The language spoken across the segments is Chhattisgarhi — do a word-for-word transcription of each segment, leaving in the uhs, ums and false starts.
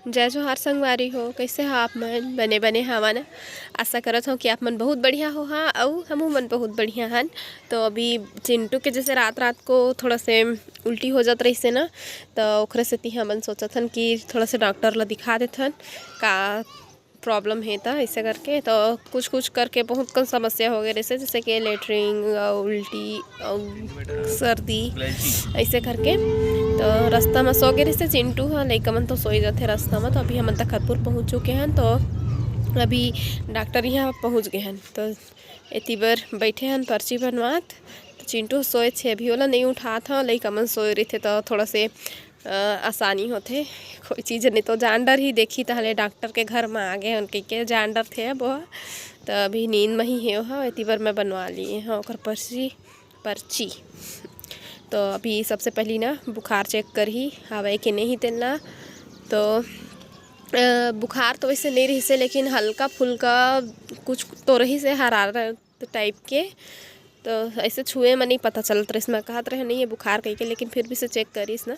जय जोहार संगवारी हो, कइसे हो आप मन? बने बने हवा ना? आशा करत हव कि आप मन बहुत बढ़िया होहा, अउ हमू मन बहुत बढ़िया हन। तो अभी चिंटू के जैसे रात रात को थोड़ा से उल्टी हो जात रहिसे ना, तो ओखरे सेती हमन सोचत हन कि थोड़ा से डॉक्टर ला दिखा देथन, का प्रॉब्लम हे त ऐसे करके। तो कुछ कुछ करके बहुत कन समस्या हो गए रहिसे, जैसे कि लेटरिन, अउ उल्टी, अउ सर्दी, ऐसे करके। तो रास्ता में सो गए रहिसे चिंटू ह, लइका मन तो सोई जाथे रास्ता में। तो अभी हमन तखतपुर पहुँच चुके हन, तो अभी डॉक्टर यहाँ पहुँच गए हन, तो एती बर बैठे हन पर्ची बनवात। तो चिंटू सोए छे, अभी ओला नहीं उठात हव, लइका मन सोए रहिथे तो थोड़ा से अ, आसानी होथे। कोई चीज नहीं तो जान डरही, देखही तहले डॉक्टर के घर में आ गए हन कहिके जान डरथे अब ओह। तो अभी नींद में ही हे ओह, एती बर मैं बनवा लिए हव ओकर पर्ची, पर्ची। तो अभी सबसे पहली ना बुखार चेक करही, हावय के नहीं तेन ला। तो अ, बुखार तो वैसे नहीं रहिसे, लेकिन हल्का फुल्का कुछ तो रहिसे, हरारत टाइप के। तो ऐसे छुए में नहीं पता चलत रहिस, मैं कहत रहे नहीं ये बुखार कहिके, लेकिन फिर भी से चेक करिस ना,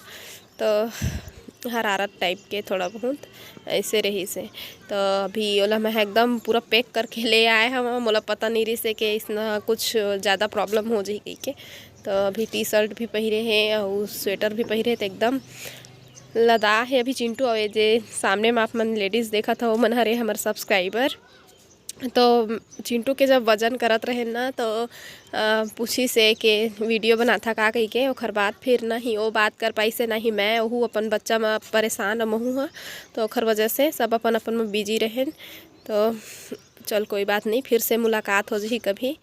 तो हरारत टाइप के थोड़ा बहुत ऐसे रहिसे। तो अभी ओला मैं एकदम पूरा पैक करके ले आए हव, मोला पता नहीं रहिसे कि इसना कुछ ज़्यादा प्रॉब्लम हो जाही कहिके। तो अभी टी शर्ट भी पहिरे हे अउ स्वेटर भी पहिरे हे, तो एकदम लदा हे अभी चिंटू। अउ ये जे सामने में आप मन लेडीज देखत हव, ओमन हरे हमर सब्सक्राइबर। तो चिंटू के जब वजन करत रहे ना, तो अ, पूछिस हे के वीडियो बनाथा का कहिके। ओखर बाद फिर ना ही वो बात कर पाइस हे, ना ही मैं। ओहू अपन बच्चा में परेशान, अउ महू ह, तो ओखर वजह से सब अपन अपन में बिजी रहेन। तो चल, कोई बात नहीं, फिर से मुलाकात हो जाही कभी।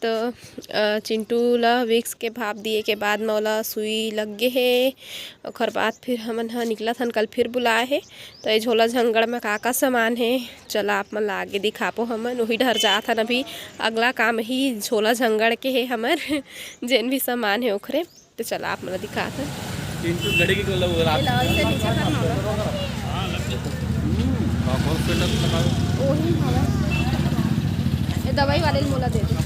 तो अ, चिंटू ला विक्स के भाप दिए के बाद म ओला सुई लग गे हे। ओखर बाद फिर हमन ह निकलत हन, कल फिर बुलाए हे। तो ये झोला झंगड़ में का का सामान हे, चला आप मन ला आगे दिखाबो हमन। वही डहर जात हन, अभी अगला काम ही झोला झंगड़ के हे हमर जेन भी सामान हे ओखरे। तो चला आप मन ला दिखात हन। चिंटू घड़ी की गोला वो रात ये लाओ, इसे नीचे कर मारो। हम्म, पापड़ पे लग लगा। ओही हवा। ये दवाई वाले ने मोला दे दे।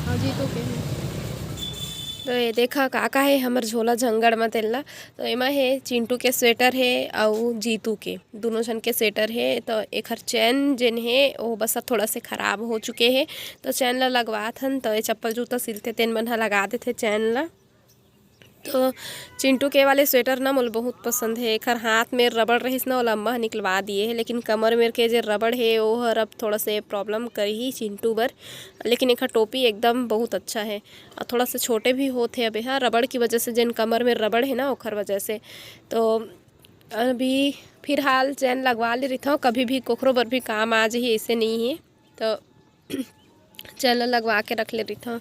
हाँ जी, तो के तो ये देखा का का हे हमर झोला झंगड़ म तेन ला। तो एमा हे चिंटू के स्वेटर हे अउ जीतू के, दोनों झन के स्वेटर हे। तो एखर चैन जेन हे, ओ बस थोड़ा से खराब हो चुके हे, तो चैन ला लगवात हन। तो ये चप्पल जूता सिलथे, तेन मन ह लगा देथे चैन ला। तो चिंटू के वाले स्वेटर ना मोला बहुत पसंद हे। एखर हाथ में रबड़ रहिस ना, ओला अम्मा ह निकलवा दिए हे, लेकिन कमर मेर के जे रबड़ हे, ओ हर अब थोड़ा से प्रॉब्लम करही चिंटू बर। लेकिन एखर टोपी एकदम बहुत अच्छा हे, अउ थोड़ा से छोटे भी होत हे। अब एहा रबड़ की वजह से, जेन कमर में रबड़ हे ना, ओखर वजह से। तो अभी फिलहाल चैन लगवा ले रहिथव, कभी भी कोखरो बर भी काम आ जही, ऐसे नहीं हे। तो चैन ल लगवा के रख ले रहिथव।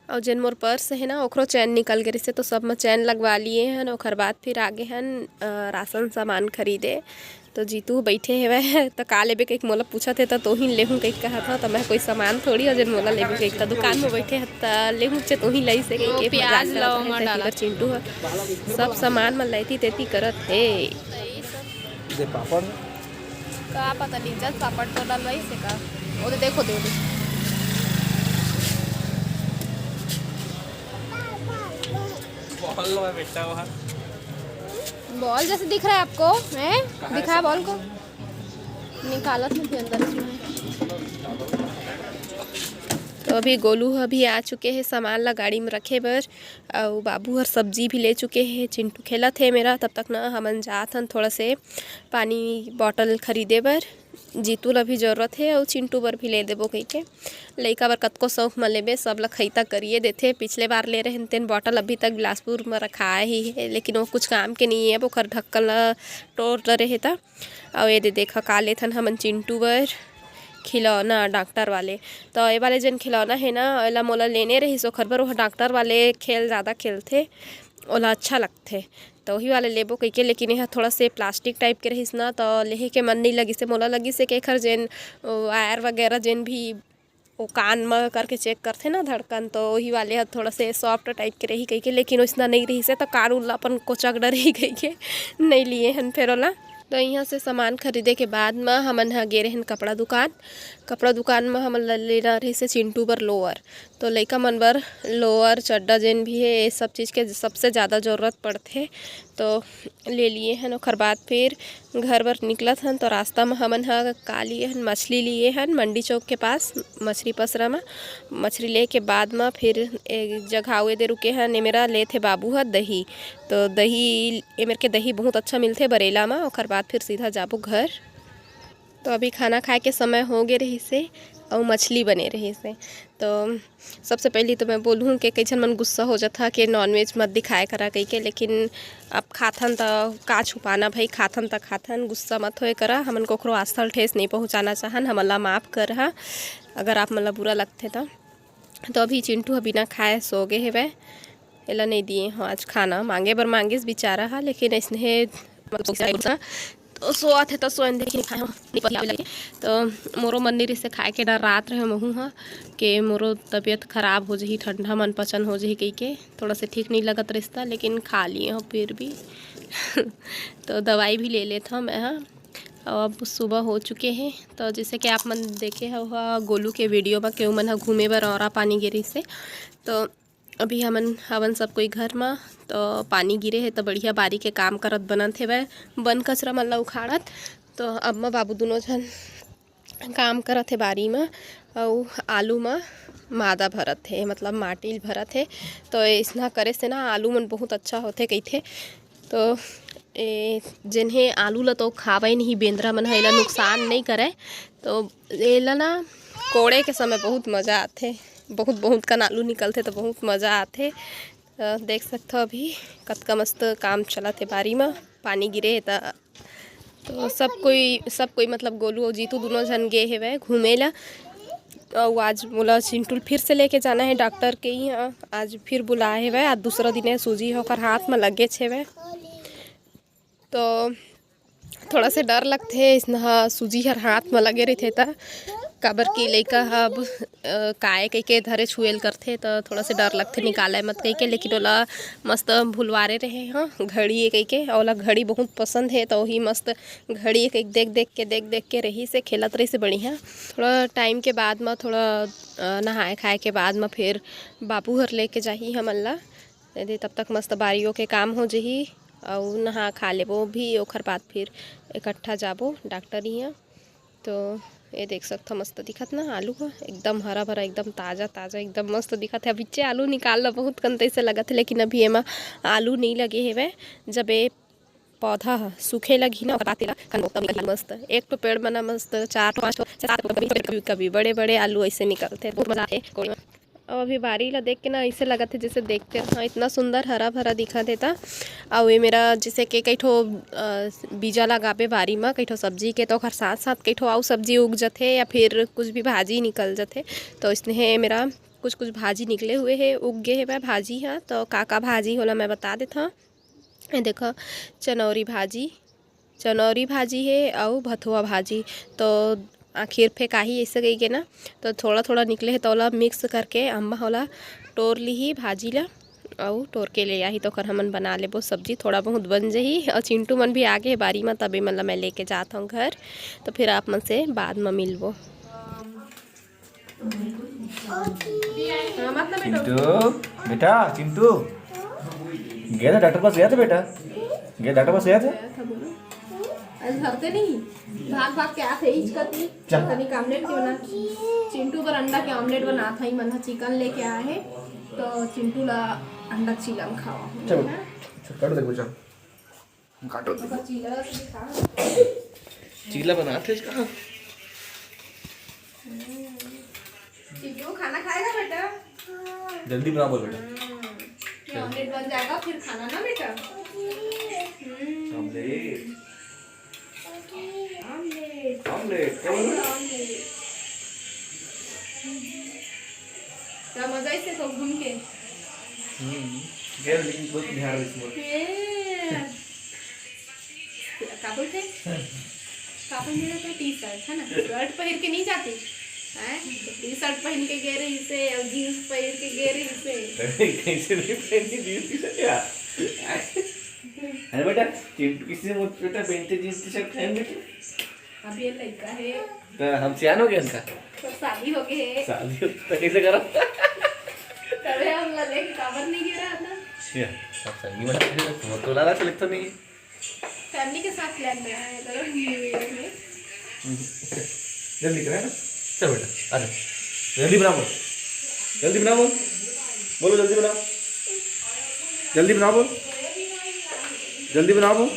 अउ जेन मोर पर्स हे ना, ओखरो चैन निकल गे रहिसे, तो सब म चैन लगवा लिए हन। ओखर बाद फिर आगे हन अ, राशन सामान खरीदे। तो जीतू बैठे हेवय, त का लेबे कहिके मोला पूछत हे, त तोहिन लेहूँ कहिके कहत हव। त मैं कोई सामान थोड़ी, अउ जेन मोला लेबे कहिके, त दुकान म बैठे हे, त लेहूँ चे तोहिन लइसे कहिके प्याज मजाक करत लौंगा हे। त डाला। एती बर चिंटू ह सब सामान मन ल एती तेती करत हे। दे पापड़। का पता, लिज्जत पापड़ तो डलवाइस हे का? वो तो देखो, दे दे। बॉल लो बेटा, वहाँ। बॉल जैसे दिख रहा है आपको, हैं? कहाँ है दिखा सामान? बॉल को। निकालत हूँ फिर अंदर से। तो अभी गोलू ह भी आ चुके हे सामान ला गाड़ी में रखे बर, अउ बाबू हर सब्जी भी ले चुके हे। चिंटू खेलत हे मेरा, तब तक ना हमन जात हन थोड़ा से पानी बॉटल खरीदे बर। जीतू ला भी जरूरत हे अउ चिंटू बर भी ले देबो कहिके। लइका बर कतको शौक म लेबे, सब ला खैता करिए देथे। पिछले बार ले रहेन तेन बॉटल अभी तक बिलासपुर म रखाए ही हे, लेकिन वो कुछ काम के नहीं हे। अब ओखर ढक्कन ला टोर डरे हे त। अउ ये दे देखा का लेथन हमन चिंटू बर खिलौना डॉक्टर वाले। तो ये वाले जेन खिलौना हे ना, एला मोला लेने रहिस, ओखर बर ओह डॉक्टर वाले खेल ज़्यादा खेलथे, ओला अच्छा लगथे। तो वही वाले लेबो कहिके, लेकिन एहा थोड़ा से प्लास्टिक टाइप के रहिस ना, तो लेहे के मन नहीं लगिस हे। मोला लगिस हे कि एखर जेन वायर वगैरह जेन भी वो कान म करके चेक करथे ना धड़कन, तो वही वाले ह थोड़ा से सॉफ्ट टाइप के रही कहिके, लेकिन वैसना नहीं रहिस हे, तो कान उन ला अपन कोचक डरही कहिके नहीं लिए हन फेर ओला। तो इहाँ से सामान खरीदे के बाद म हमन ह गे रहेन कपड़ा दुकान। कपड़ा दुकान म हमन ल लेना रहिसे चिंटू बर लोअर। तो लइका मन बर लोअर, चड्डा जेन भी हे, ये सब चीज़ के सबसे ज़्यादा ज़रूरत पड़थे। तो ले लिए हन। ओखर बाद फिर घर बर निकलत हन, तो रास्ता म हमन ह का लिए हन, मछली लिए हन मंडी चौक के पास, मछली पसरा म। मछली ले के बाद म फिर एक जगह आऊ एदे रुके हन, एमेरा लेथे बाबू ह दही। तो दही, एमेर के दही बहुत अच्छा मिलथे बरेला म। ओखर बाद फिर सीधा जाबो घर। तो अभी खाना खाए के समय हो गे रहिसे, अऊ मछली बने रहिसे। तो सबसे पहली तो मैं बोलूँ कि कई झन मन गुस्सा हो जाथा कि नॉनवेज मत दिखाए करा कहिके, लेकिन अब खाथन त का छुपाना भाई, खाथन त खाथन, गुस्सा मत होए करा। हमन कोखरो आस्थल ठेस नहीं पहुँचाना चाहन, हमन ला माफ़ करहा अगर आप मन ला बुरा लगथे त। तो अभी चिंटू ह बिना खाए सो गे हेवय, एला नहीं दिए हो आज खाना। मांगे बर मांगिस बिचारा हा, लेकिन अइसने तो सोआत हे तो सोएन दे, लेकिन खाए हो नहीं पति आवे लगे। तो मोरो मन नहीं रिसे खाए के डर रात रहे महू हा के मोरो तबीयत खराब हो जही, ठंडा मन पचन हो जही कहिके, थोड़ा से ठीक नहीं लगत रिसता, लेकिन खा लिए हो फिर भी। तो दवाई भी ले लेत हो मैं हा। और अब सुबह हो चुके हैं, तो जैसे कि आप मन देखे हो हा गोलू के वीडियो में, केहू मन हा घूमे बर औरा पानी गिरिस हे। तो अभी हमन हवन सब कोई घर म, तो पानी गिरे हे, तो बढ़िया बारी के काम करत बनत हेवय, बन कचरा मन ला उखाड़त। तो अम्मा बाबू दोनों झन काम करत हे बारी म, अउ आलू म मादा भरत हे, मतलब माटी ल भरत हे। तो अइसना करे से ना आलू मन बहुत अच्छा होथे कहिथे। तो ए, जेन हे आलू ल तो खावय नहीं, बेंदरा मन ह एला नुकसान नहीं करय। तो एला ना कोड़े के समय बहुत मजा आथे, बहुत बहुत कन आलू निकलथे तो बहुत मजा आथे। अ, देख सकथो अभी कतका मस्त काम चलत हे बारी म, पानी गिरे हे त। तो सब कोई, सब कोई मतलब गोलू अउ जीतू दोनों झन गे हेवय घूमे ला। अउ आज मोला चिंटू ल फिर से लेके जाना है डॉक्टर के यहाँ। आज फिर बुलाए हेवय, आज दूसरा दिन है, सूजी ओकर हाथ म लगेच हेवय। तो थोड़ा से डर लगथे, इसना सूजी हर हाथ म लगे रहिथे त, काबर कि लइका ह अब, अ, काय कहिके धरे छुएल करथे, त थोड़ा से डर लगथे निकाले मत कहिके, लेकिन ओला मस्त भुलवारे रहे ह घड़ी ए कहिके, ओला घड़ी बहुत पसंद हे, त ओही मस्त घड़ी ए कहिके देख देख के, देख देख के रहिसे, खेलत रहिसे बढ़िया। थोड़ा टाइम के बाद म, थोड़ा, अ, नहाए खाए के बाद म फिर बाबू हर लेके जाही हमन ला। एदे तब तक मस्त बारियों के काम हो जही, अउ नहा खा लेबो भी, ओखर बाद फिर इकट्ठा जाबो डॉक्टर इहाँ। तो ये देख सकथो, मस्त दिखत ना आलू ह, एकदम हरा भरा, एकदम ताजा ताजा, एकदम मस्त दिखत हे। अभिच्चे आलू निकाल ला बहुत कन तइसे लगत हे, लेकिन अभी एमा आलू नहीं लगे हेवय। जब ये पौधा ह सूखे लगही ना, ओकर बाद तेला खनबो, तब निकलही मस्त। एक ठो पेड़ म ना मस्त चार ठो, पाँच ठो, छह, सात ठो, कभी, कभी, कभी बड़े बड़े आलू ऐसे निकलथे, बहुत मजा आथे कोड़े म। अउ अभी बारी ला देख के ना ऐसे लगत हे जैसे देखते रहा, इतना सुंदर हरा भरा दिखत हे त। अउ ये मेरा जैसे के कई ठो, अ, बीजा लगाबे बारी म, कई ठो सब्जी के, तो ओकर साथ साथ कई ठो अउ सब्जी उग जथे या फिर कुछ भी भाजी निकल जथे। तो इसने हे मेरा कुछ कुछ भाजी निकले हुए हे, उग गे हे भाजी ह। तो का का भाजी होला मैं बता देथव। ये देखो, चनौरी भाजी, चनौरी भाजी हे अउ भथुआ भाजी। तो आखिर फेंकाही ऐसे कहिके ना, तो थोड़ा थोड़ा निकले हे, तो ओला मिक्स करके अम्मा ओला टोर लिही भाजी ला, अउ टोर के ले आही, तो ओकर हमन बना लेबो सब्जी। थोड़ा बहुत बन जही। अउ चिंटू मन भी आगे हे बारी म, तबे मन ला मैं लेके जात हूँ घर, तो फिर आप मन से बाद म मिलबो। हाँ, मत ना बेटा। चिंटू, बेटा, चिंटू, गया था डॉक्टर पास, गया था बेटा, गया डॉक्टर पास, गया था। गया था, बोलो। आज घर से नहीं, भाग भाग के आते ही इसका थी। चल। तनी का ऑमलेट क्यों ना? चिंटू बर अंडा के ऑमलेट बना था, ही मन चिकन लेके आए हैं, तो चिंटू ला अंडा चीला में खावा। चलो, हाँ? चल, काट दे कुछ। काटो दे। चीला बनात हे इसका। चिंटू खाना खाएगा बेटा? जल्दी बना बोल बेटा। हम्म। ये ऑमलेट बन जाएगा, फिर खाना ना बेटा। हम्म। ऑमलेट। ऑमलेट। ऑमलेट। क्या बोल रहे? ऑमलेट। क्या मजा इसे तो घूम के। हम्म। गैर लेकिन बहुत बिहार में इसमें। ये। का बोलथे? का पहिने रहथे? टी शर्ट, है ना? शर्ट पहिर के नहीं जाती, हैं? तो टी शर्ट पहिन के गे रहिसे अउ जींस पहिर के गे रहिसे। कैसे नहीं पहनी जींस टी शर्ट यार? अरे बेटा, चिंटू किसी से मत बेटा, पेंट जींस टी शर्ट पहन बेटा। अभी ये लड़का है। तो हम सियान हो गए उनका। तो शादी हो गए है। शादी हो तो कैसे करो? तबे हम लले काबर नहीं गिरा था। ये, सब सही बना है, वो तो लाला से लिखता नहीं है। फैमिली के साथ प्लान बना है, करो न्यू ईयर में। जल्दी करें ना। चल बेटा, आ जा। जल्दी बना बोल। जल्दी बना बोल। बोलो जल्दी बना। जल्दी बना बोल। जल्दी बना बोल।